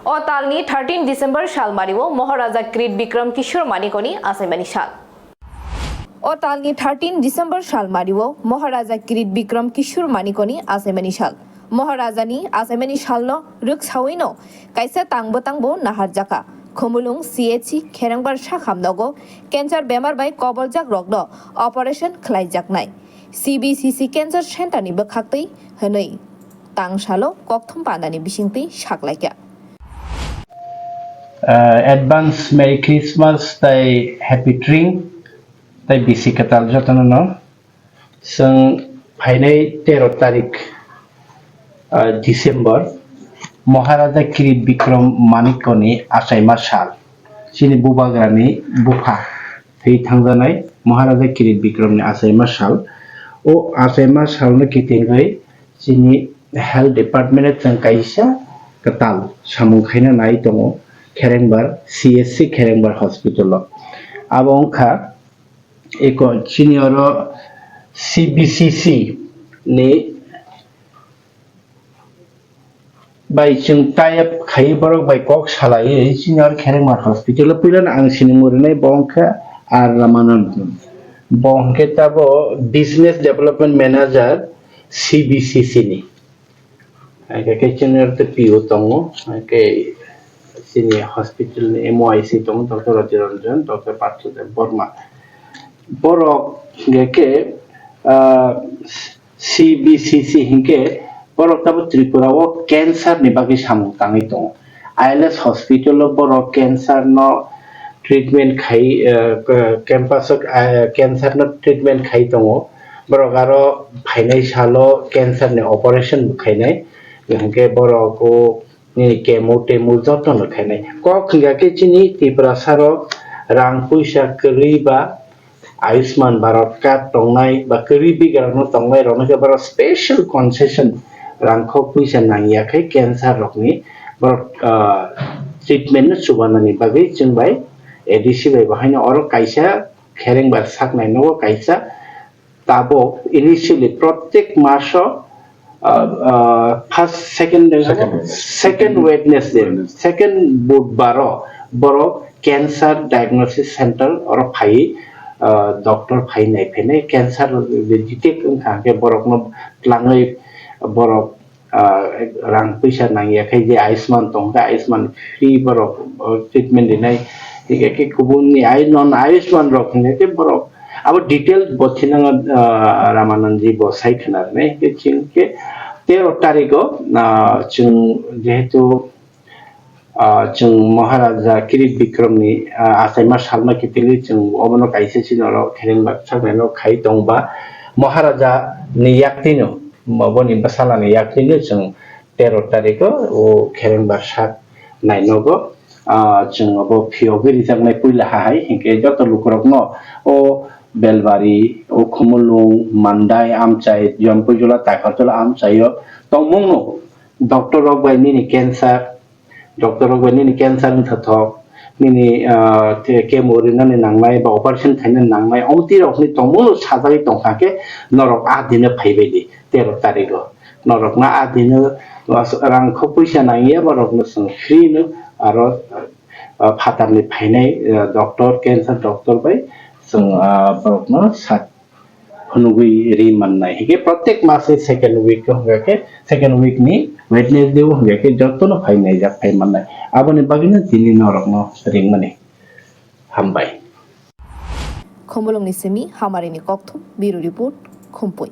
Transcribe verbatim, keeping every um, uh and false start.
O talni thirteen December salmario Maharaja Kirit Bikram Kishore Manikoni achaimani sal. O talni thirteen December salmario Maharaja Kirit Bikram Kishore Manikoni achaimani sal. Maharajani achaimani salno rwksawino kaisa tangbo tangbo naharjaka. Khumulwng C H C Kherengbar sakhamnogo cancer bemar bai koboljak rokno operation khlaijaknai C B C C Cancer Center ni bwkhaktwi hwnwi tangsalo kokthum pandani bisingtwi saklaikha. Ah, advance Merry Christmas tai Happy Tring tai bisi kwtal jotono no. Chwng phainai tero tarik, ah, December, Maharaja Kirit Bikram Manikoni achaima sal. Chini bubagrani bupha thwi thangjanai Maharaja Kirit Bikramni achaima sal. O achaima salno kitingwi chini health department chwng kaisa kwtal samung khaina nai tongo Kherengbar C S C Kherengbar hospital o. Abo wngkha eko chini oro C B C C ni bai chwng tie up khai borok bai kok salai chini oro Kherengbar hospital o puilano ang sinimung rinai bo wngkha R Ramanand, bo hwnkhe tabo business development manager C B C C ni. Hingke khe chini oro tei P O tongo, hingke chini hospital ni M O I C tongo, Doctor Rajiranjan, Doctor Partha Debbarma. Borok hingke khe, ah, C B C C hingke borok tabo Tripura o cancer ni bagwi samung tangwi tongo. I L S hospital o borok cancer no treatment khai, eh, k-, campus o, eh, cancer no treatment khai tongo. Borok aro phainai salo cancer ni operation bo khainai. Hingke borok o, eh, chemo temo joto no khainai. Kok hingka khe chini Tiprasa rok rang puisa kwrwi ba Ayushman Bharat card tongnai ba kwrwi bigrano tongnai rokno khe borok special concession rangkho puisa nangya khe cancer rokni borok, ah, treatment no chubanani bagwi chwng bai A D C bai bo haino oro kaisa Kherengbar saknai nogo kaisa tabok initially protek maso, ah, ah, first, second, Second Wednesday. Second Wednesday, second Budbaro borok cancer diagnosis center oro phai, ah, doctor phai naiphainai cancer detect wngkha hwnkhe borokno twlangwi borok, ah, rang puisa nangya khai je Ayushman tongkha, Ayushman free borok, oh, treatment rinai. Hingke khe kubuni ai non Ayushman rok hingke khe borok abo detail bo thinango, ah, Ramananji bo sai khna rwnai. Hingke chwng khe tero tarigo, ah, chwng jehetu, ah, chwng Maharaja Kirit Bikramni, ah, achaima salma kitingwi chwng obono kaisa chini oro khereng baksa no khai tongba Maharaja ni yaktino, oboni bwsalani yaktino chwng tero tarikh o, o khereng ba sak nai nogo, ah, chwng abo phiyogwi rijaknai puila ha hai, hinkhe joto lukurokno o Belbari, o Khumulwng, Mandai amchai, Jampuijula, Takarjula amchaio tongmungno doctor rok bai nini cancer, doctor rok bai nini cancer wngthothok, nini, ah, ke-, chemo rinani nangnai ba operation khainani nangnai, omtwi rokni tongmungno sajagwi tongkha khe norok a dino phaibaidi. Tero tarigo norokno a dino, ah, rang kho puisa nangya, borokno chwng free no aro, ah, phatarni phainai, ah, doctor, cancer doctor bai chwng, ah, borokno sa phunugwi ri mannai. Hingke protek masni second week o hingke second week ni Wednesday o hingke jotono phai naijak phai mannai. Aboni bagwino tini norokno ringmani. Hambai. Khumulwngni simi Hamarini kokthum, Bureau Report, Khumpui.